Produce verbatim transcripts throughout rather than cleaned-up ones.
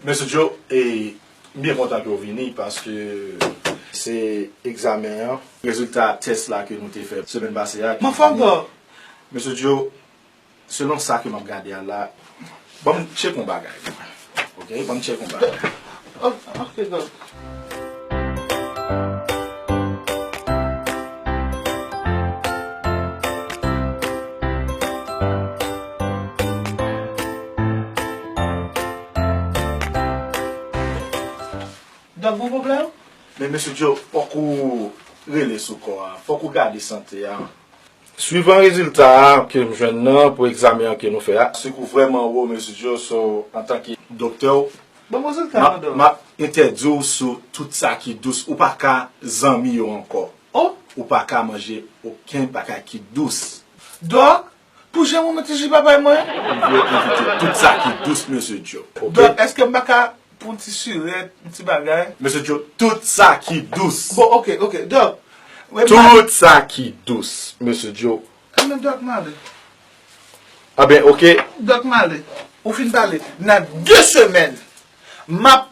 Mesye Joe, e, m byen kontan ke w vini paske se egzamen an, rezilta tès la ke nou te fè semèn pase a ki vini. M anfòm, bro. Mesye Joe, selon sa ke m ap gade a la, ban m tcheke yon bagay. Ok, ban m tcheke yon bagay. Oh, ok, bro. Dòk, gon pwoblèm? Men mesye Joe, fòk ou rele sou kò a. Fòk ou gade sante a. Swivan rezilta a ke m jwenn nan pou egzamen an ke nou fè a, sik ou vrèman wo, mesye Joe, so, antanke doktè w, Ban m rezilta m ap, an, dòk. M ap entèdi w sou tout sa ki dous. Ou pa ka zanmi yo ankò. Oh! Ou pa ka manje okenn bagay ki dous. Dòk, pou jan mwen mete ji papay mwen? M vle evite tout sa ki dous, mesye Joe. Ok? Dòk, èske m pa ka pran yon ti sirèt, yon ti bagay? Mesye Joe, tout sa ki dous. Bon, ok, ok. Dòk, wi, m pa Tout sa ki dous, mesye Joe. Kanmenm, dòk, m ale. Anben, ok. Dòk, m ale. Ou fin pale. Nan de semèn, m ap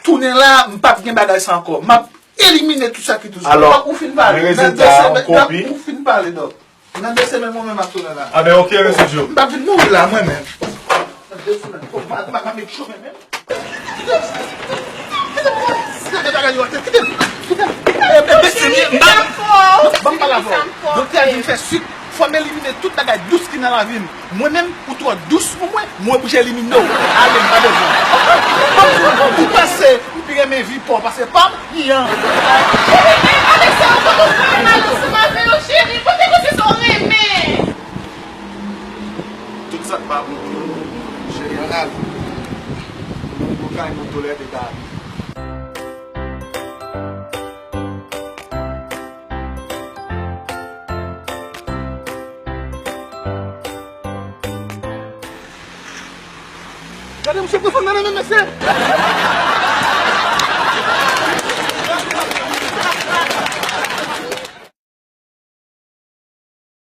tounen la, m p ap gen bagay sa ankò. M ap elimine tout sa ki tou. Alò, Dòk, ou fin pale. Nan de semèn, Dòk, ou fin pale, Dòk. Nan de semèn, mwen menm m ap tounen la. Anben, ok, mesye Joe. M p ap vin mouri la, mwen menm. Nan de semèn. Fòk m a, m a, m a make sure mwen menm. Kite m, kite m, kite m, kite m. Ban m pale avè w. Doktè a di m fè sik, fò m elimine tout bagay dous ki nan lavi m. Mwen menm, ou twò dous pou mwen, mwen oblije elimine w. Ale, m pa bezwen. Ou panse m pi renmen vi pa w pase pa m? Yan. Alexa, ou konn ou fè mal ansanm avè yo, cheri. Pote konsyans ou renmen. Tout sa k pa bon pou nou, cheri, ann ale. Nou, nou kay nou tolè de Gaby. Gade misye pran fanm nan nan men mesye.